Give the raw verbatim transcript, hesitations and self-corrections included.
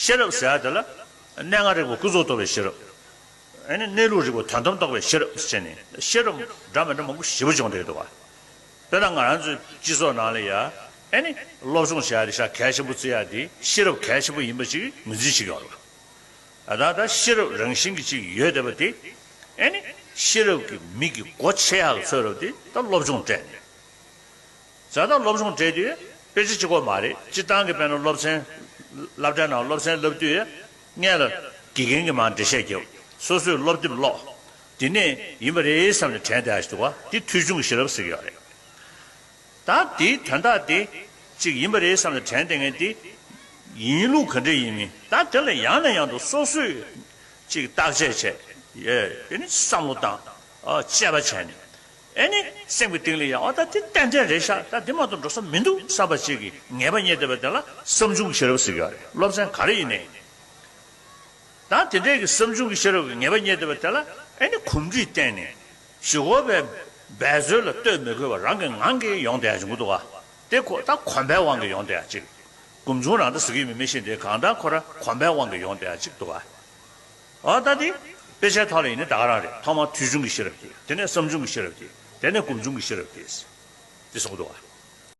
ཤེས་རབ་ཟེར་ཡ་དེ་ལ་གནས་ལྔ་རིག་པ་ཀུན་རྫོབ་རྟོགས་པའི་ཤེས་རབ། ཨ་ནི་གནས་ལུགས་རིག་པ་དོན་དམ་རྟོགས་པའི་ཤེས་རབ་ཟེར་ནས་ཤེས་རབ་འདྲ་མི་འདྲ་མང་པོ་ཞེ་པོ་བྱུང་བསྡད་འདུག་བ། དཔེར་ན་ང་རང་ཚོའི་སྤྱི་ཚོགས་ནང་ལ་ཡ་ཨ་ནི་སློབ་སྦྱོང་བྱེད་ཡ་དེ་ཤ་གལ་ཆེན་པོ་བརྩི་ཡ་དེ་ཤེས་རབ་གལ་ཆེན་པོ་ཡིན་པ་ཅིག་ངོས་འཛིན་བྱེད་ཀྱི་ཡོད་རེད་བ། ད་ལྟ་ཤེས་རབ་རང་བཞིན་གྱི་ཅིག་ཡོད་བསྡད་པ་དེ་ཨ་ནི་ཤེས་རབ་ཀྱི་མིག་གི་སྒོ་ཕྱེ་ཡག་གི་ཚོད་རབ་དེ་ད་སློབ་སྦྱོང་སྤྲད་ནས། ཛ་དྲག་སློབ་སྦྱོང་སྤྲད་དུས་དཔེ་ཆ་གཅིག་པོ་མ་རེད། སྤྱིར་བཏང་གི་དཔེར་ན་སློབ་ཚན། སློབ་གྲྭའི་ནང་སློབ་ཚན་བསླབ་དུས་སྔོན་ལ་དགེ་རྒན་གྱིས་མར་འགྲེལ་བཤད་རྒྱབ། སོ་སོས་སློབ་དེབ་ཀློག་དེ་ནས་ཡིན་པ་རེད་བསམ་ནས་དྲན་བསྡད་ཡ་ཞིག་འདུག་བ། དེ་ཐོས་བྱུང་གི་ཤེས་རབ་ཟེར་གྱི་ཡོད་རེད། ད་དེའི་དོན་དག་དེ་གཅིག་ཡིན་པ་རེད་བསམ་ནས་དྲན་བསྡད་མཁན་དེ་ཡིན་ལུགས་ག་འདྲ་ཡིན་མིན་ད་དེ་ལ་ཡང་ནས་ཡང་དུ་སོ་སོས་གཅིག་བརྟག་དཔྱད་བྱས། ཡེ་དེ་ནི་བསམ་བློ་བཏང་། ཨ་དཔྱད་པ་བྱས་ནས། ཨེ་ནི་སེམས་ཀྱི་གཏིང་ལ་ཡང་ཨ་ད་དེ་ཏན་ཏན་རེད་ཤག་ད་དེ་མ་གཏོགས་འགྲོ་ས་མི་འདུག་བསམ་པ་ཅིག་གི་ངེས་པ་རྙེད་བསྡད་པ་དེ་ལ་བསམ་བྱུང་གི་ཤེས་རབ་ཟེར་གྱི་ཡོད་རེད། སློབ་ཚན་ག་རེ་ཡིན་ནའི། ད་དེ་འདྲའི་གི་བསམ་བྱུང་གི་ཤེས་རབ་ཀྱི་ངེས་པ་རྙེད་བསྡད་པ་དེ་ལ་ཨེ་ནི་གོམས་འདྲིས་བསྟེན་ནས་ཞུ་དགོས་པའི་འབད་རྩོལ་ལ་ལྟོས་མི་དགོས་པར་རང་གི་ངང་གིས་ཡོང་བསྡད་ཡ་བྱུང་གི་འདུག་བ། དེ་ཁོ་ད་གོམས་པའི་དབང་གིས་ཡོང་བསྡད་ཡ་ཅིག་གོམས་བྱུང་རང་ད་ཟེར་གྱི་ཡོད་མི་མི་ཤེས་འདི་གང་ལྟར་ཁོ་ར་གོམས་པའི་དབང་གིས་ཡོང་བསྡད་ཡ་ཅིག་འདུག་བ། ཨ་ད་དེ་དཔེ་ཆའི་ཐོག་ལ་ཡིན་ན་ད་ག་རང་རེད། ཐོག་མར་ཐོས་བྱུང་གི་ཤེས་རབ་ཀྱིས། དེ་ནས་བསམ་བྱུང་གི་ཤེས་རབ་ཀྱིས། དེ་ནས་གོམས་བྱུང་གི་ཤེས་རབ་ཀྱིས། དེ་གསུངས་འདུག་བ།